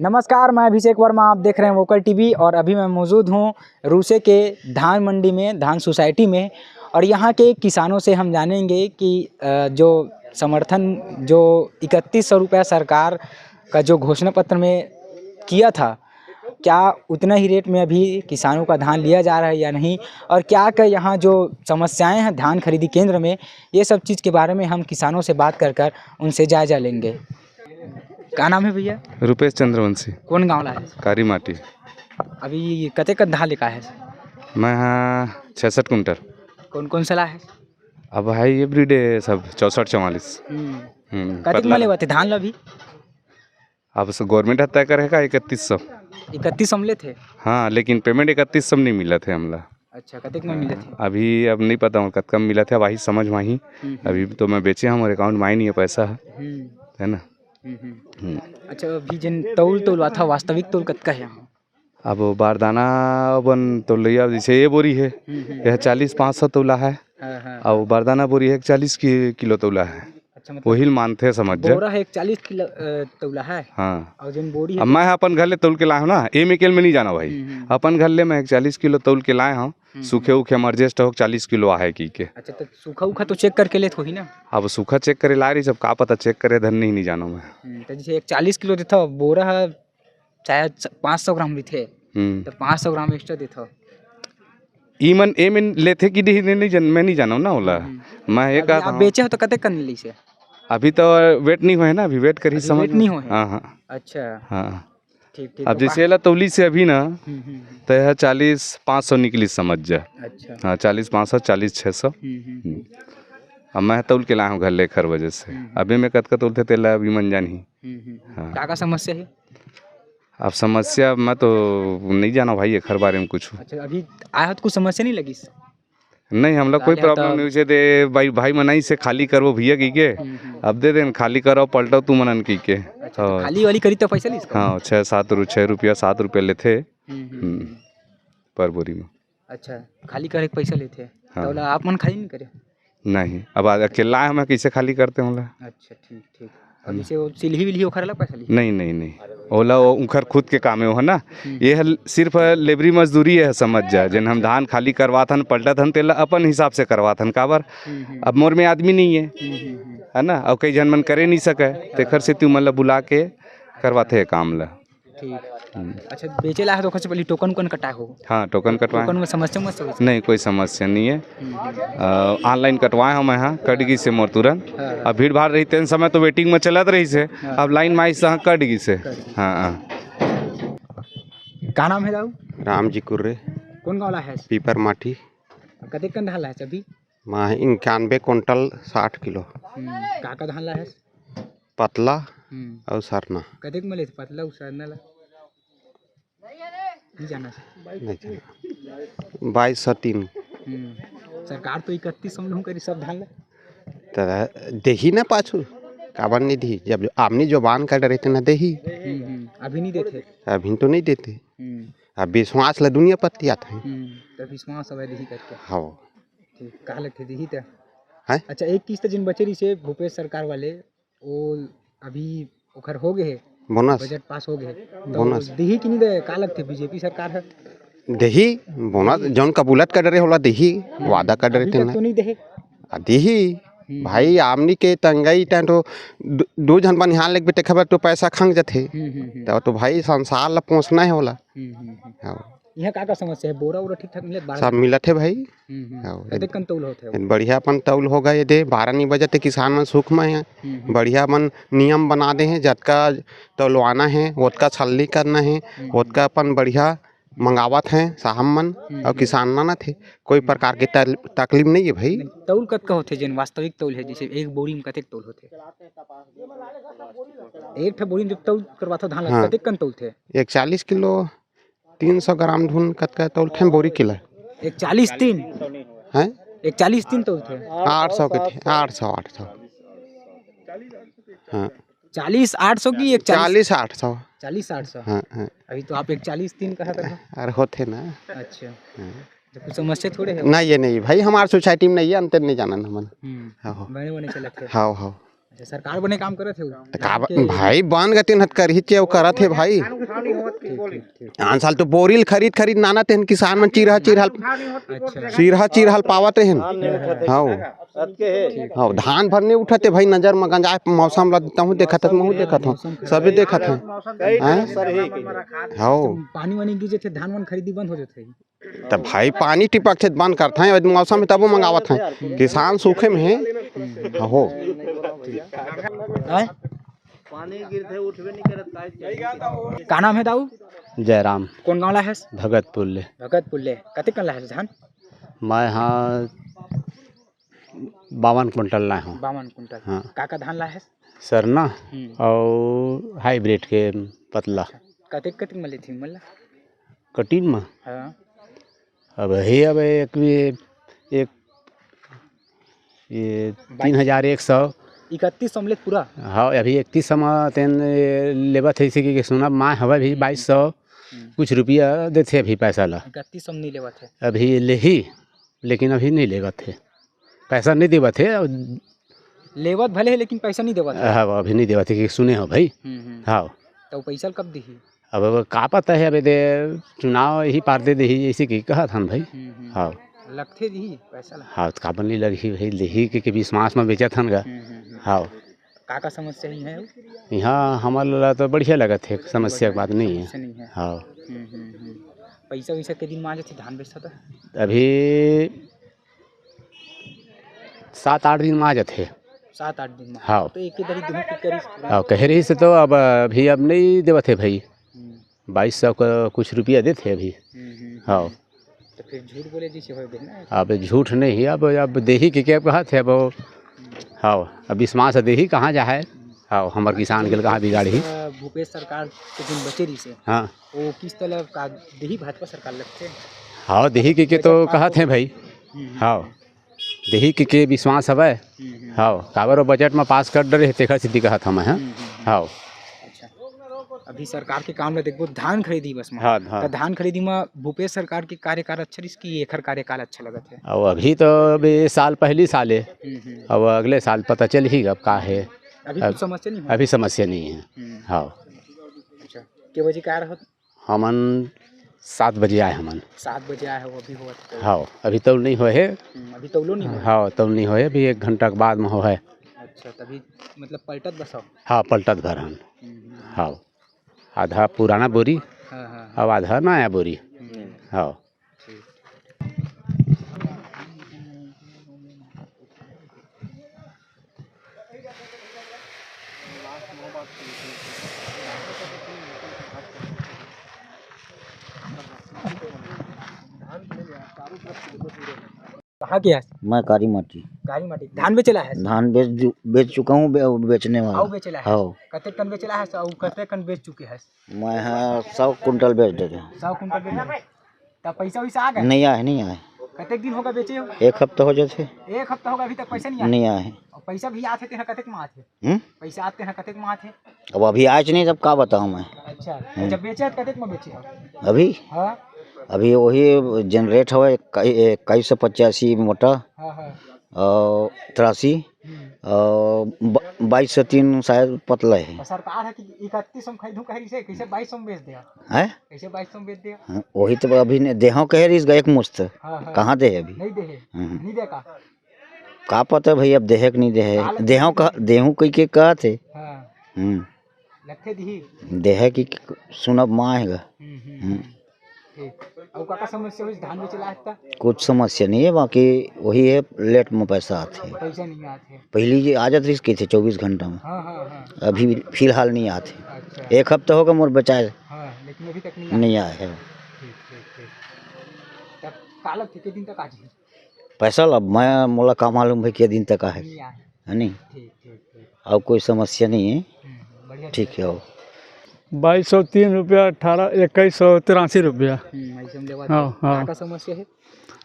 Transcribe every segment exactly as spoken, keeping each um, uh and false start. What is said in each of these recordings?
नमस्कार, मैं अभिषेक वर्मा, आप देख रहे हैं वोकल टीवी और अभी मैं मौजूद हूँ रूसे के धान मंडी में, धान सोसाइटी में। और यहाँ के किसानों से हम जानेंगे कि अ, जो समर्थन, जो इकतीस सौ रुपया सरकार का जो घोषणा पत्र में किया था, क्या उतना ही रेट में अभी किसानों का धान लिया जा रहा है या नहीं, और क्या क्या यहाँ जो समस्याएं हैं धान खरीदी केंद्र में, ये सब चीज़ के बारे में हम किसानों से बात कर कर उनसे जायजा लेंगे। का नाम हे भैया? रुपेश चंद्रवंशी। कोन गाँव ला हे? कारीमाटी। अभी कतेक धान लेके आए हे? मैं हाँ, छियासठ कुंटल। कोन कोन से ला हे? अब भाई, एवरीडे सब चौसठ चवालीस। हम्म। हम्म, कतेक पतला। में लेवत हे धान ला अभी? अब से गवर्नमेंट ह तय करे हे का इकतीस सौ। इकतीस सौ में लेथे? हाँ, लेकिन पेमेंट इकतीस सौ में नहीं मिलत हे हमला। अच्छा, कतेक में मिलत हे? अभी अब नहीं पता हूँ कतका में मिलत हे, अब आही समझ में आही। हम्म, हम्म। अभी तो मैं बेचे हूँ, मोर अकाउंट में आए नहीं हे पैसा, हम्म। है ना? हम्म, हम्म। हम्म। अच्छा, अभी जेन तौल तौलवाथा, वास्तविक तौल कतका हे यहाँ? अब बारदाना बन तौलइया, जैसे ये बोरी हे, हम्म, हम्म। यह चालीस पाँच सौ तौला हे। हाँ, हाँ। अब बारदाना बोरी हे, चालीस कि-, किलो तौला हे। अच्छा, मतलब वही ल मानथे, समझ जा। बोरा हे एक चालीस किलो, अ, तौला हे। हाँ। और जेन बोरी हे अब मैं अपन घर ले तौल के लाए हूँ ना, ए में केल में नहीं जाना भाई। हम्म, हम्म। अपन घर ले मैं एक चालीस किलो तौल के लाए हूँ, हम्म, सूखे हम्म। उखे में एडजस्ट हो, चालीस किलो आहे की के। अच्छा, तो सूखा उखा तो चेक करके लेत होही ना? अब सूखा चेक करे ला रही, सब का पता चेक करे धन नहीं, नहीं जानो मैं। हम्म, तो जैसे एक चालीस किलो देता बोरा हे, चाहे पाँच सौ ग्राम रहिथे, हम्म। तो पाँच सौ ग्राम एक्स्ट्रा देथव। ई मन, ए मन लेथे कि नहीं, नहीं, नहीं जान-, मैं नहीं जानव ना ओला। हम्म। मैं ये अभी कहत आप हूँ। बेचे हो तो कतेक कन मिलिस हे? अभी तो वेट नहीं होए ना, अभी वेट करी अभी समझ वेट में। नहीं होए। हाँ, हाँ। अच्छा। हाँ। ठीक, ठीक, अब तो जैसे बा- एला तौली से अभी ना, हम्म, हम्म, हम्म। तो यह चालीस पाँच सौ निकली समझ जा। अच्छा। हाँ, चालीस पाँच सौ, चालीस छः सौ। हम्म, हम्म, हम्म। हम्म। अब मैं तौल के लाए हूँ घर ले खर वजह से। हम्म, हम्म। अभी मैं कतका तौलथे तेला अभी मन जानही। हम्म, हम्म, हम्म। हाँ। का, का समस्या हे? अब समस्या मैं तो नहीं जाना भाई, एखर बारे में कुछ। अच्छा, अभी आए हो तो कुछ समस्या नहीं लगिस? नहीं, हमला कोई डाले प्रॉब्लम तब। नहीं होइसे दे, भाई, भाई मन आइसे खाली करबो भैया कहिके, हम्म, हम्म। अब दे देन, खाली करो, पलटो तुमन कहिके। अच्छा, तो हाँ। खाली वाली करी तो पैसा लिस का? हाँ, छः सात रु-, छः रुपया, सात रुपया लेथे, हम्म, हम्म, हम्म, हम्म। पर बोरी में। अच्छा, खाली करे के पैसा लेथे, हाँ। तो ओला आप मन खाली नहीं करे? नहीं, अब आ-, अकेला है, मैं कैसे खाली करते हैं ओला? अच्छा, ठीक, ठीक। है अब ना? जैसे वो सिलही विलही ओखर अलग पैसा लिही? नहीं, नहीं, नहीं, ओला वो उनकर खुद के काम है, वो है ना, हम्म। ये है, सिर्फ लेबरी मजदूरी है, समझ जा। जेन हम धान खाली करवाथन, पलटत हन, तेला अपन हिसाब से करवाथन। काबर? हम्म, हम्म। अब मोर में आदमी नहीं है, हम्म, हम्म, हम्म। है ना, और कई झन मन करे नहीं सके, तेखर सेती उमन ला बुला के करवाथे ये काम ला। ठीक। हम्म। अच्छा, बेचे ला है तो सबसे पहले टोकन उकन कटाए हो? हाँ, टोकन कटवाए। टोकन में समस्या मत समझ? नहीं, कोई समस्या नहीं है। हम्म, हम्म। अ, ऑनलाइन कटवाए हम यहाँ, कट गिस हे मोर तुरंत। हाँ, हाँ। अब भीड़ भाड़ रही, तेन समय तो वेटिंग में चलत रहिस हे। हाँ। अब लाइन में आइस, हाँ, कट गिस हे। कट गिस। हाँ, हाँ। का नाम है दाऊ? राम जी कुर्रे। कौन गाँव ला है? पीपर माटी। कतेक कन धान ला है अभी? माह इक्यानवे कुंटल साठ किलो। हम्म, का का धान ला है? पतला हम्म। और सरना। कतेक में लेथे पतला अउ सरना ला? नहीं जाना। नहीं जाना। बाईस सौ तीन। हम्म। सरकार तो इकतीस सौ में करी सब धान ला। त देही ना पाछू, काबर नहीं देही? जब आमनी जुबान का डरे ते ना देही। हम्म, हम्म। अभी नहीं देथे। अभी तो नहीं देते। हम्म। अब विश्वास ला दुनिया पत्ती आत है। हम्म, तो विश्वास हवे देही करके। हाँ। ठीक, का लगथे देही त? हैं? अच्छा, एक किस्त जिन बचे रहिसे भूपेश सरकार वाले, वो अभी ओखर हो गए हे, बोनस। बजट पास हो गए हे, तो बोनस। देही कि नहीं दे, का लगथे बीजेपी सरकार है? देही, बोनस, जौन कबूलत कर डरे होला देही, हम्म। वादा कर डरे अभी तक तेन तो नहीं देहे। आ, देही, हम्म। भाई, आमनी के तंगई टाइम तो दू, दू झन बनिहान लेके बेटे खबर तो पैसा खंग जथे। हम्म, हम्म, हम्म। तो, तो भाई, संसार ला पोसना है होला। हम्म, हम्म, हम्म। हाँ। यहाँ का का समस्या है? बोरा वोरा ठीक ठाक मिलत बारह सब दिन? मिलत है भाई। हम्म, हम्म। हाँ, कतेक कन तौल होत है वो? बढ़िया अपन तौल होगा ये दे, बारह नहीं बजे ते किसान मन सुख में है। हम्म, हम्म। बढ़िया अपन नियम बना दे हैं, जतका तौलवाना है, ओतका छलनी करना है, हम्म, हम्म। ओतका अपन बढ़िया मंगावत हैं साहब मन, हम्म, और हम्म। किसान ना, ना थे, कोई हम्म। प्रकार के तल-, तकलीफ नहीं है भाई। नहीं, तौल कतका होथे जेन वास्तविक तौल है, जैसे एक बोरी में कतेक तौल होथे? एक ठा बोरी में जब तौल करवाथो धान ला, हाँ। कतेक कन तौलथे? एक चालीस किलो, तीन सौ ग्राम धुन कतका तौलथे बोरी किला। एक चालीस तीन? हैं? एक चालीस तीन तौलथे? आठ सौ के थे, आठ सौ, आठ सौ। हाँ। चालीस आठ सौ की एक चालीस? चालीस आठ सौ। चालीस आठ सौ? हाँ, हाँ। अभी तो आप एक चालीस तीन कहा था। अरे होथे ना। अच्छा। हाँ। तो कुछ समस्या थोड़े है? नहीं, ये नहीं भाई, हमार सोसाइटी में नहीं है, अंतर नहीं जाना ना मन। हम्म। हाँ, हाँ। बने बने चलत है। हाँ, हाँ। सरकार बने काम करत हे। त का ब-, भाई, बन गतिन हत करही चे, अउ करत हे भाई। आन साल तो बोरी ल खरीद खरीद नाना तेहन किसान मन चिरहा चिरहा ल, अच्छा। चिरहा चिरहा ल पावत रहेन। हव। हव, धान भर नहीं उठत हे भाई, नजर म गंजाय मौसम ला तहूँ देखत हस, महूँ देखत हँव, सभी देखत हँव। हैं? हव। पानी वानी गिर जथे, धान वान खरीदी बंद हो जथे। त भाई, पानी टिपक थे, बंद करत हँव, मौसम हे तबो मंगावत हँव। किसान सूखे में हे। हो। हैं? का नाम हे दाऊ? जयराम। कोन गाँव ला हस? भगतपुर ले। भगतपुर ले। कतेक कन ला हस धान? मैं हाँ बावन कुंटल लाए हँव। बावन कुंटल। हाँ। का का धान ला हस? सरना हम्म। अउ हाइब्रिड के पतला। कतेक, कतेक म लेथे मन ला? कटिन म? हाँ। अब हे, अब एक, एक, ये बाईस। तीन हजार एक सौ। इकतीस सौ म ले पूरा? हाँ, अभी इकतीस सौ म तेन, ए, लेवत हे, इसी के सुना, माय हवय अभी हम्म। बाईस सौ हम्म। कुछ रुपया देथे अभी पैसा ला। इकतीस सौ म नहीं लेवत हे। अभी लेही, लेकिन अभी नहीं लेवत हे, पैसा नहीं देवत हे। लेवत भले हे, लेकिन पैसा नहीं देवत हे। हाँ, अभी नहीं देवत हे, कि सुने हो भाई। हम्म, हम्म। हाँ। तो पैसा कब दिही? अब, अब का पता हे, अब दे चुनाव यही पार दे देही, ऐसे की कहत हन भाई। हम्म, हम्म। हाँ। लगथे दिही पैसा ला? हाँ, त काबर नहीं लगही भाई, देही के, के विश्वास में बेचत हन गा। हम्म, हम्म, हम्म। हाँ। का का समस्या ही है? यहाँ हमर ला तो बढ़िया लगत हे, समस्या के बात नहीं है। समस्या नहीं है। हाँ। हम्म, हम्म, हम्म। पैसा वैसा के दिन में आ जाथे धान बेचता तो? अभी सात आठ दिन में आ जाथे। सात आठ दिन में? हाँ। तो एक ही दरी गेहूं पिक करिस पूरा? हाँ, कहे रहिस तो अब, अभी अब नहीं देवत हे भाई। हम्म। बाईस सौ का कुछ रुपया देथे अभी। हम्म, हम्म, हाँ। हम्म। तो फिर झूठ बोले जैसे हो गए ना। अब झूठ नहीं, अब, अब देही के क्या कहत हे, अब वो, हाँ, अब विश्वास देही कहाँ जा है? हाँ, हमर किसान के कहाँ बिगाड़ही? अ, भूपेश सरकार के दिन बचे रहिस हे। हाँ। वो किस्त ला का देही भाजपा सरकार लगथे? हाँ, देही के, के तो पैसा पास कहत हो हे भाई। हम्म, हम्म, हाँ। हम्म। देही के, के विश्वास हवय? हम्म, हम्म। हाँ, काबर वो बजट में पास कर डरे हे, तेखर सेती कहत हवं मैं, हाँ। हम्म, हम्म, हम्म। हाँ। अच्छा। अभी सरकार के काम ला देखबो, धान खरीदी बस में। हाँ, हाँ। त धान खरीदी में भूपेश सरकार के कार्यकाल अच्छा रहिस कि एखर कार्यकाल अच्छा लगत हे? अब अभी तो, अभी साल पहली साल हे। हम्म, हम्म। अब अगले साल पता चलही अब का हे। अभी अब कुछ समस्या नहीं हो? अभी समस्या नहीं है। हम्म। हाँ। अच्छा। के बजे के आए रहत? हमन सात बजे आए हमन। सात बजे आए हो, अभी होवत हे? हाँ, अभी तौल नहीं होए हे। हम्म, अभी तौलो नहीं होए? हाँ, तौल नहीं होए, अभी एक घंटा के बाद में होए। अच्छा, तभी मतलब पलटत बस हो? हाँ, पलटत भर हन। हम्म, हम्म। हाँ, आधा पुराना बोरी, हाँ, हाँ, हाँ। अब आधा नया बोरी। हम्म। हाँ। ठीक। कहाँ के हस? मैं कारी माटी। कारी माटी। धान बेचे ला हस? धान बेच दु-, बेच चुका हूँ, बे-, बेचने वाला। अउ बेचे ला हस? हाँ। कतेक टन बेचे ला हस अउ कतेक टन बेच चुके हस? मैं हाँ सौ कुंटल बेच दे रहे हूँ। सौ कुंटल बेच दे रहे। त पैसा वैसा आ गए? नहीं आए, नहीं आए। कतेक दिन होगा बेचे हो? एक हफ्ता हो जाथे। एक हफ्ता होगा, अभी तक पैसा नहीं आया? नहीं आए। अउ पैसा भी आथे तेन कतेक में आथे? हम्म? पैसा आथे तेन कतेक में आथे? अब अभी आए नहीं, तब का बताऊँ मैं? अच्छा, हम्म। जब बेचे हस, कतेक में बेचे हो? अभी? हाँ। अभी वही जनरेट हवय, इक्कीस, इक्कीस सौ पचासी मोटा। हाँ, हाँ। अउ तिरासी, हम्म। अउ ब-, बाईस सौ तीन शायद पतला हे। तो सरकार हे कि इकतीस सौ में खरीदूं कह रही से, कैसे बाईस सौ में बेच दिया? हैं? कैसे बाईस सौ में बेच दिया? हाँ, वही तो अभी ने देहव कहे रहिस गा एक मुश्त। हाँ, हाँ। कहाँ दे हे अभी? नहीं दे हे। हम्म। नहीं दे का? का पता भाई, अब देहे कि नहीं देहे। काला देहव कह, देहूं कहि के कहत हे। हाँ। हम्म। लगथे दिही। देहे कि सुनब माँ हे गा। हम्म, हम्म, हम्म। हम्म। ठीक। अउ का, का समस्या होइस धान बेचे ला आज तक? कुछ समस्या नहीं हे, बाकी वही हे, लेट में पैसा आथे। पैसा नहीं आथे। पहली जे आ जात रहिस कहिथे चौबीस घंटा में। हाँ, हाँ, हाँ। अभी फिलहाल नहीं आथे। अच्छा। एक हफ्ता होगा मोर बेचाए। हाँ, लेकिन अभी तक नहीं आए। नहीं आए हे। ठीक, ठीक, ठीक। तब काला के दिन तक आ जाही? पैसा ला मैं, मोला का मालूम भाई, के दिन तक आहे, नहीं आए। है नहीं? ठीक, ठीक, ठीक। अउ कोई समस्या नहीं है। हम्म, बढ़िया। ठीक है, हो। बाईस सौ तीन रुपया, अठारह, इक्कीस सौ तिरासी रुपया। हम्म, ऐसे में लेवा हाँ, था। हाँ। का, का समस्या है?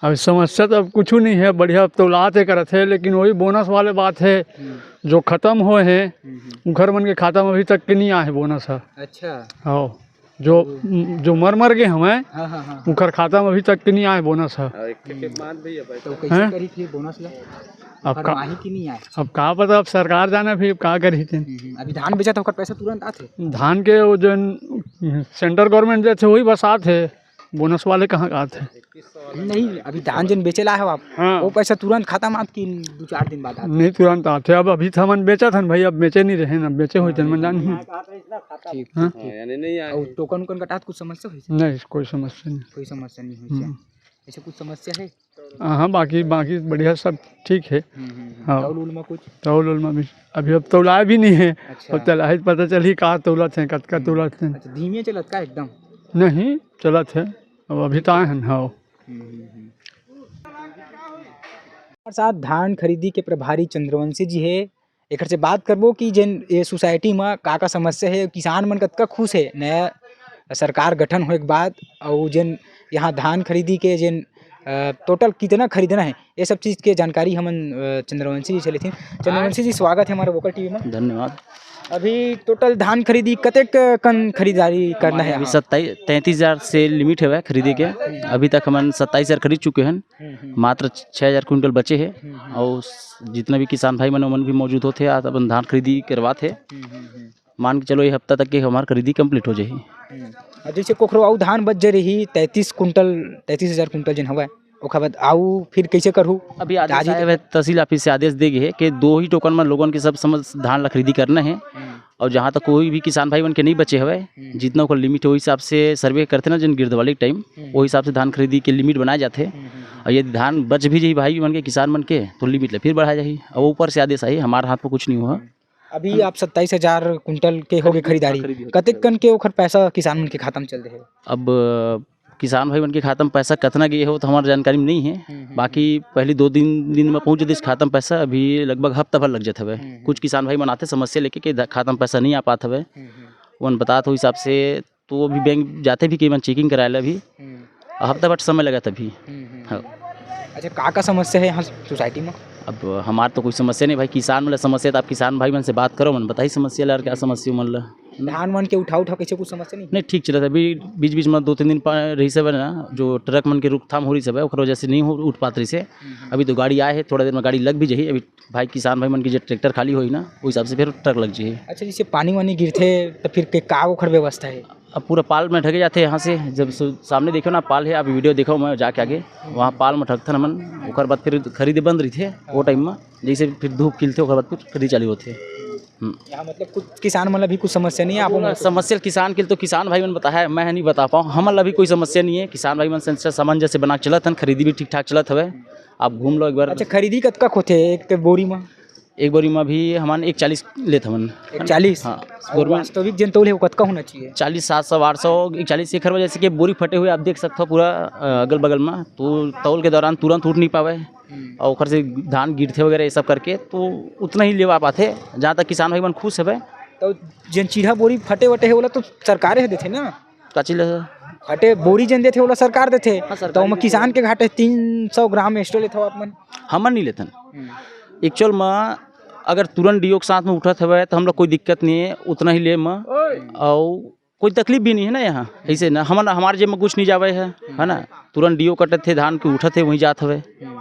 अब समस्या तो अब कुछ नहीं है, बढ़िया अब तो लाते करत है, लेकिन वही बोनस वाले बात है, हम्म। जो खत्म हुए हैं, हम्म, हम्म। उनकर मन के खाता में अभी तक के नहीं आए हैं बोनस है। अच्छा। हाँ। जो, जो मर मर गे हवय, हाँ, हाँ, हाँ। उनकर खाता में अभी तक के नहीं आए बोनस ह। हाँ, एक, एक, एक मान भैया, भाई। तो कैसे हैं? करी फिर बोनस ला? अब ओकर का, माही की नहीं आए? अब का पता, अब सरकार जाने फिर का करही तेन। हम्म, हम्म। अभी धान बेचा तो ओकर पैसा तुरंत आथे? धान के वो जो सेंट्रल गवर्नमेंट देथे वही बस आथे, बोनस वाले कहाँ का आथे? नहीं, अभी धान जेन बेचे ला हो आप, हाँ। वो पैसा तुरंत खत्म आत कि दू चार दिन बाद आत? नहीं, तुरंत आथे। अब अभी तो हमन बेचत हन भाई, अब बेचे नहीं रहे ना, बेचे होई तेन मन जानही। ठीक, हाँ। ठीक, ठीक। हाँ, यानी नहीं आए। और टोकन उकन कटात कुछ समस्या होइस? नहीं, कोई समस्या नहीं। कोई समस्या नहीं होइस। हम्म। ऐसे कुछ समस्या है? हाँ, हाँ, बाकी, बाकी बढ़िया, सब ठीक है। हम्म, हम्म, हम्म। हाँ। तौल उल में कुछ? तौल उल में भी, अभी अब तौलाए भी नहीं है। अच्छा। अब तौलाए तो पता चलही का तौलत है, कतका हम्म। तौलत है। अच्छा, धीमे चलत का एकदम? नहीं, चलत है। अब अभी तो आए हैं, हाँ। हम्म, हम्म, हम्म। हमारे साथ धान खरीदी के प्रभारी चंद्रवंशी जी है। एकर से बात करबो कि जेन ये सोसाइटी म का-का समस्या हे, किसान मन कतका खुश हे, नया सरकार गठन होए के बाद, अउ जेन यहाँ धान खरीदी के जेन, अ, टोटल कितना खरीदना हे, ये सब चीज़ के जानकारी हमन, अ, चंद्रवंशी जी से लेथिन। चंद्रवंशी जी, स्वागत हे हमर वोकल टीवी में। धन्यवाद। अभी टोटल धान खरीदी कतेक कन खरीदारी करना हे अभी यहाँ? सत्ताईस, तैंतीस हज़ार से लिमिट हवय खरीदे के। अभी तक हमन सत्ताईस हज़ार खरीद चुके हन। हम्म, हम्म। मात्र छः हज़ार कुंटल बचे हे। हम्म, हम्म। अउ स-, जितना भी किसान भाई मन, ओमन भी मौजूद होथे, आज अपन धान खरीदी करवात हे। हम्म, हम्म, हम्म। मान के चलो, ये हफ्ता तक के हमार खरीदी complete हो जाही। हम्म। अब जैसे कोखरो अउ धान बच जे रही, तैंतीस कुंटल, तैंतीस हज़ार कुंटल जेन हवय, ओखर बाद अउ फिर कैसे करहू? अभी आदेश आए हवय, तहसील ऑफिस से आदेश दे गे हे कि दो ही टोकन में लोगन के सब समझ धान ला खरीदी करना हे। हम्म। अउ जहाँ तक कोई भी किसान भाई मन के नहीं बचे हवय, हम्म। जितना ओकर लिमिट हे, ओहि हिसाब से सर्वे करथे ना, जेन गिरदवाली टाइम, हम्म। ओहि हिसाब से धान खरीदी के लिमिट बनाए जाथे। हम्म, हम्म, हम्म। अउ यदि धान बच भी जाही भाई मन के, किसान मन के, तो लिमिट ले फिर बढ़ाए जाही। अब ऊपर से आदेश आही, हमारे हाथ में कुछ नहीं हुआ। हम्म। अभी आप सत्ताईस हज़ार कुंटल के होगे खरीदी, खरीदारी, खरीदी होगे। कतेक कन के ओखर पैसा किसान मन के खाता में चल रहे? अब किसान भाई मन के खाता में पैसा कतना गे हे, वो तो हमार जानकारी में नहीं हे। हम्म, हम्म, बाकी पहली दो दिन, दिन में पहुंच जतिस खाता में पैसा, अभी लगभग हफ्ता भर लग जात हवे। हम्म, हम्म। कुछ किसान भाई मन आथे समस्या लेके कि ध-, खाता में पैसा नहीं आ पात हवे। हम्म, हम्म। ओमन बतात हो हिसाब से, तो अभी बैंक जाथे भी, कई मन checking कराए ला भी। हम्म। हफ्ता भर समय लगत अभी। हम्म, हम्म, हाँ। हम्म। अच्छा, का, का समस्या हे यहाँ सोसाइटी में? अब हमार तो कोई समस्या नहीं भाई, किसान मन ला समस्या, तो आप किसान भाई मन से बात करो, मन बताही समस्या ला, और क्या समस्या मन ला। धान मन के उठा उठा कैसे कुछ समस्या नहीं? नहीं, ठीक चलत हे। अभी बीच बीच में दो तीन दिन पा-, रहिस हवे ना, जो ट्रक मन के रोकथाम हो रहिस हवे, ओकर वजह से नहीं हो, उठ पात रहिस हे। हम्म, हम्म। अभी तो गाड़ी आए हे, थोड़ा देर में गाड़ी लग भी जाही। अभी भाई किसान भाई मन के जो ट्रैक्टर खाली होही ना, वो हिसाब से फिर ट्रक लग जाही। अच्छा, जैसे पानी वानी गिरथे तो फिर के का ओखर व्यवस्था हे? अब पूरा पाल में ढके जाथे यहाँ से। जब सु-, सामने देखो ना, पाल हे, आप वीडियो देखो, मैं जाके आगे वहाँ पाल में ढकथन हमन, ओकर बाद फिर खरीदी बंद रहिथे वो टाइम में। जैसे फिर धूप खिलथे, ओकर बाद फिर खरीदी चालू होथे। हम्म। यहाँ मतलब कुछ किसान मन ला भी कुछ समस्या नहीं हे, आप लोग? समस्या किसान के तो किसान भाई मन बताए, मैं नहीं बता पाऊँ। हमन ला भी कोई समस्या नहीं हे, किसान भाई मन से सामंजस्य बना के चलत हन, खरीदी भी ठीक ठाक चलत हवे। आप घूम लो एक बार। अच्छा, खरीदी कतका होथे एक बोरी में? एक बोरी में भी हमन एक चालीस लेत हवन। एक चालीस? हाँ, और गवर्नमेंट वास्तविक जेन तौल हे, वो कतका होना चाहिए? चालीस, सात सौ, आठ सौ, एक चालीस, एकर वजह से कि बोरी फटे हुए आप देख सकते हो पूरा, अ, अगल बगल में, तो तौल के दौरान तुरंत उठ नहीं पावे। हम्म। और ओकर से धान गिरथे वगैरह, ये सब करके, तो उतना ही लेवा पाथे, जहाँ तक किसान भाई मन खुश हवे। तो जेन चीढ़ा बोरी फटे वटे हे, ओला तो सरकारे ह देथे ना? का चीज ले? फटे बोरी जेन देथे, ओला सरकार देथे। हाँ, सरकार तो ओमा देथे। किसान के घाटे तीन सौ ग्राम extra लेथव आप मन? हमन नहीं लेथन। हम्म। Actual में अगर तुरंत डीओ के साथ में उठत हवे, तो हम लोग कोई दिक्कत नहीं हे, उतना ही ले में। ओए। और कोई तकलीफ भी नहीं हे ना यहाँ, ऐसे ना, हमन, हमारे जेब में कुछ नहीं जावे हे, है ना? तुरंत डीओ कटत हे, धान के उठत हे, वहीं जात हवे। हम्म।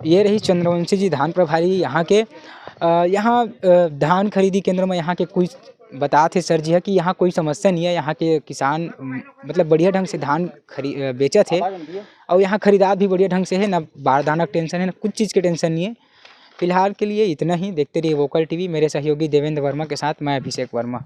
ये रही चंद्रवंशी जी, धान प्रभारी यहाँ के। अ, यहाँ, अ, धान खरीदी केंद्र में यहाँ के कुछ बतात हे सर जी ह कि यहाँ कोई समस्या नहीं हे, यहाँ के किसान, उम, मतलब बढ़िया ढंग से धान खरी-, अ, बेचत हे, और यहाँ खरीदार भी बढ़िया ढंग से हे, ना बारदाना के tension हे, ना कुछ चीज़ के tension नहीं हे। फिलहाल के लिए इतना ही। देखते रहिए वोकल टीवी। मेरे सहयोगी देवेंद्र वर्मा के साथ मैं अभिषेक वर्मा।